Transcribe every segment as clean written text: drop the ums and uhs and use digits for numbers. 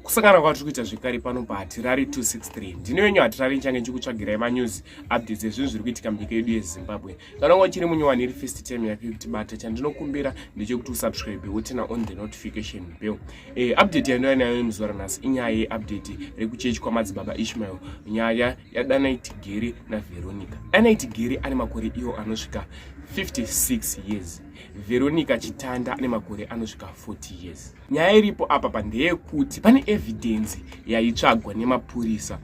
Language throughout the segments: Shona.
Kusangana kwatiri kuita zvekare pano paHatirari 263. Ndini wenyu Hatirari, nichange ndichikutsvagirai manews updates ezvinhu zviri kuitika munyika yedu yeZimbabwe. Kana wanga uchiri munyowani, iri first time yako yekutibata, chandinokumbira ndechekuti usubscribe, woturn on the notification bell. Update yandouya nayo muzuva ranhasi inyaya yeupdate rekuchechi kwamadzibaba Ishmael, nyaya yaDanai Tigere naVeronica. Danai Tigere ane makore iwo anosvika 56 years, Veronica Chitanda ane makore anosvika 40 years. Nyaya iripo apa pa ndeyekuti pane evidence yaitsvagwa nemapurisa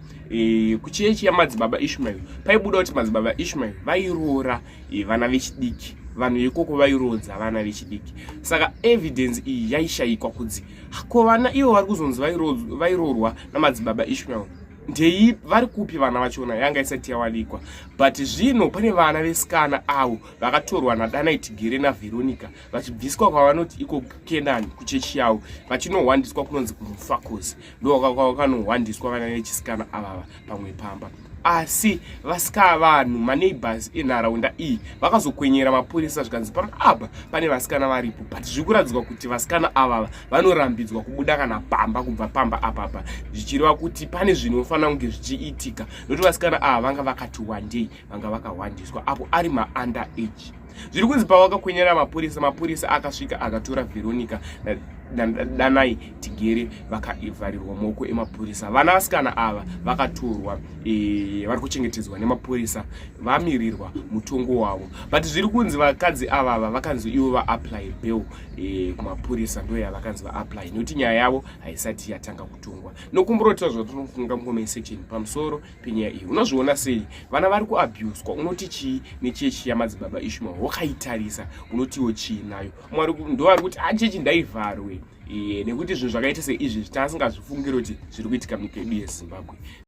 kuchechi yamadzibaba Ishmael. Paibuda kuti madzibaba Ishmael vairoora vana vechidiki, vanhu ikoko vairoodza vana vechidiki. Saka evidence iyi yaishayikwa kunzi ko vana ivo vari kuzonzi vairoorwa namadzibaba Ishmael ndei, vari kupi vana vachona? Yanga isati yawanikwa. But zvino pane vana vesikana avo vakatorwa naDanai Tigere naVeronica, vachibviswa kwavanoti iko Kenani kuchechi yavo, vachinohwandiswa kunonzi kuMufakose. Ndo kwakanohwandiswa vana vechisikana avava pamwe pamba. Asi vasika vanhu, maneighbors enharaunda iyi, vakazokwenyera mapurisa, zvikanzi pamba apa pane vasikana varipo, but zviri kuratidzwa kuti vasikana avava vanorambidzwa kubuda kana pamba, kubva pamba apapa, zvichireva kuti pane zvinofanira kunge zvichiitika, nokuti vasikana ava vanga vakati wandei, vanga vakahwandiswa apo ari maunder age. Zviri kunzi pavakakwenyera mapurisa, mapurisa akasvika akatora Veronica naDanai Tigere, vakavharirwa maoko emapurisa. Vana vasikana ava vakatorwa, vari kuchengetedzwa nemapurisa, vamirirwa mutongo wavo. But zviri kunzi vakadzi avava vakanzi ivo vaapply bail kumapurisa, ndo yavakanzi vaapply, nekuti nyaya yavo haisati yatanga kutongwa. Nokumburotaura zvatinofunga mucomment section pamusoro penyaya iyi. Unozviona sei? Vana vari kuabuswa, unoti chii nechechi yamadzibaba Ishmael? Wakaitarisa, unotiwo chii nayo? Mwari ndo vari kuti achechi ndaivharwe, nekuti zvinhu zvakaita seizvi taasingazvifungiri kuti zviri kuitika munyika yedu yeZimbabwe.